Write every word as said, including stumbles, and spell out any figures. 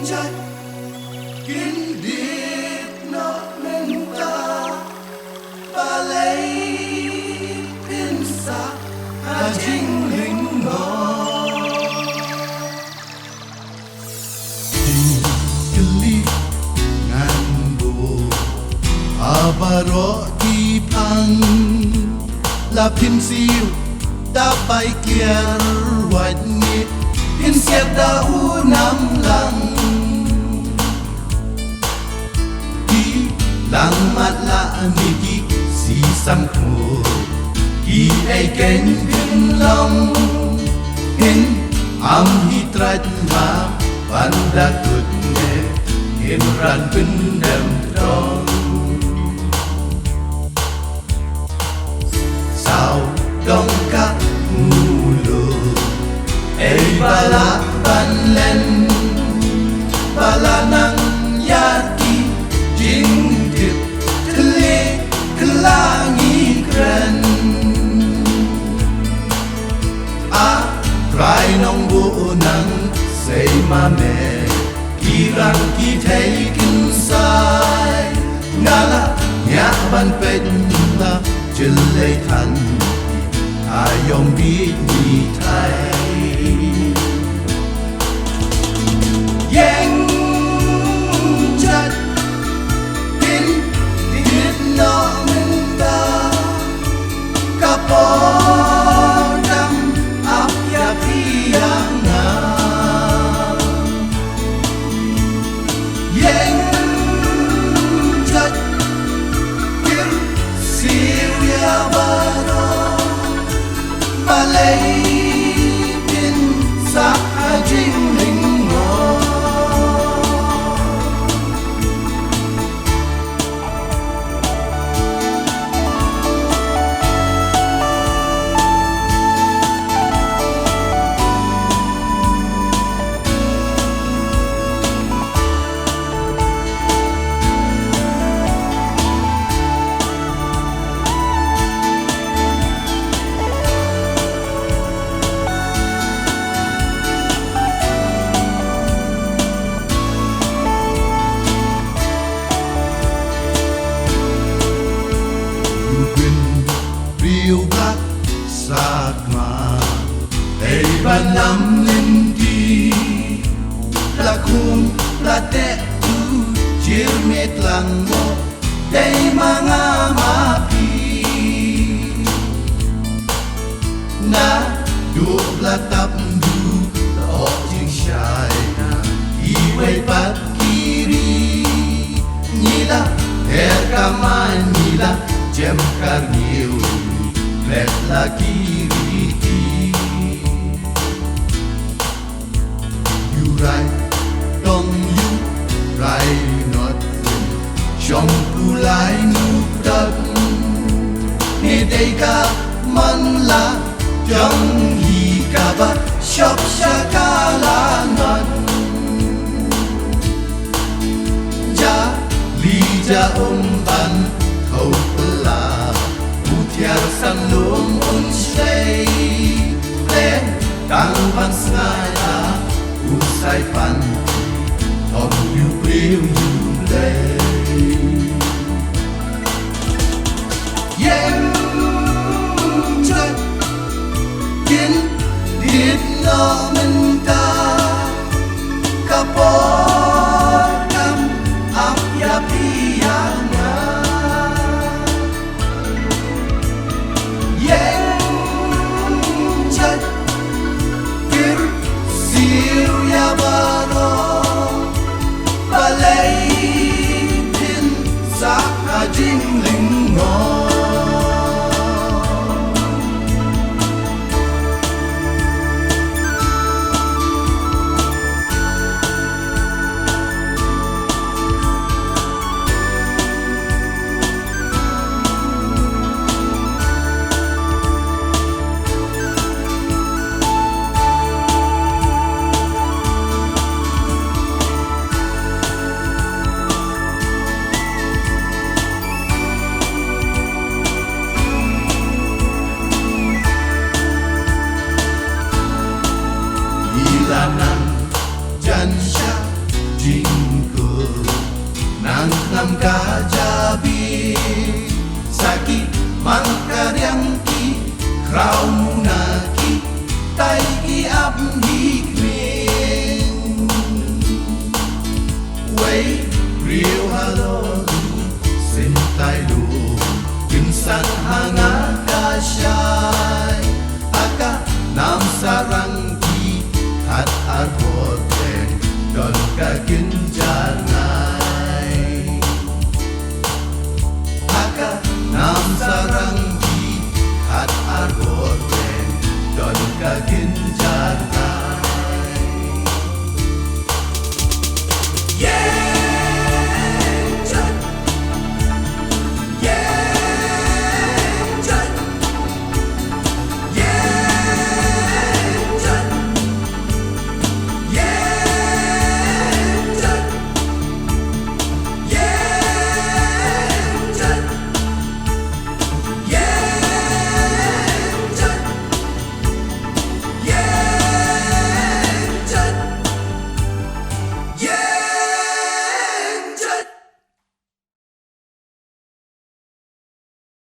Kin dit noh mynta, balei phin sah ha jinglyngngoh? Jingkylli ngan buh ha baroh ki phang. La phin siew da bai kiar wat ngi, phin siat da u nam lang. Ki lang matlah ne ki sisang khmut, kiei kein phin long. Phin am hi trai ma ban da kut ne, phin ran pyndem dong. Saw dong ka mulu, ei ba lah ban len, ba la nang ïa ki jingtip tylli kylla ngi kren. A Trai Nongbuh, nang sei ma me, ki rang ki thei kin sai. Nga la ngiah ban peit na jyllei than, ha ïong bit ngi thai. Ïeng jait, phin dit noh mynta, ka por dang ap ïa phi ïa nga. Ïeng jait, phin siew ïa baroh, balei phin sah ha jinglyngngoh? Briew ba sakma, ei ba nam lynti, la khum la teh tu, jyrmit lang mo, dei ma nga ma phi. Naduh la tap ndu, la ong jingshai na iwei pat ki ri. Ngi la her kamai, ngi la jem kar ngi u, pep la ki ri ti. Yu rai tong yu rai not, shong kulai nuk dot. Ne dei ka man la jong hi kaba shop sha ka la not. Ja li ja um ban khau pela, u thiar san lum un shlei. Ple tang ban sngai la u sai pan, ong yu briew yu blei. Ïeng jait, kin dit noh mynta, ka por dang ap ïa phi ïa nga. Ïeng jait, phin siew ïa baroh, balei phin sah ha jinglyngngoh? Nang nam ka jabi saki mang ka riang ki krau muna ki tai ki ap hi kming. Wei riu halo sin tai lu kin san hanga ka shai aka nam sarang ki hat ar bor teng don ka kin jar ngai. Haka nam sarang ki hat ar bor teng don ka kin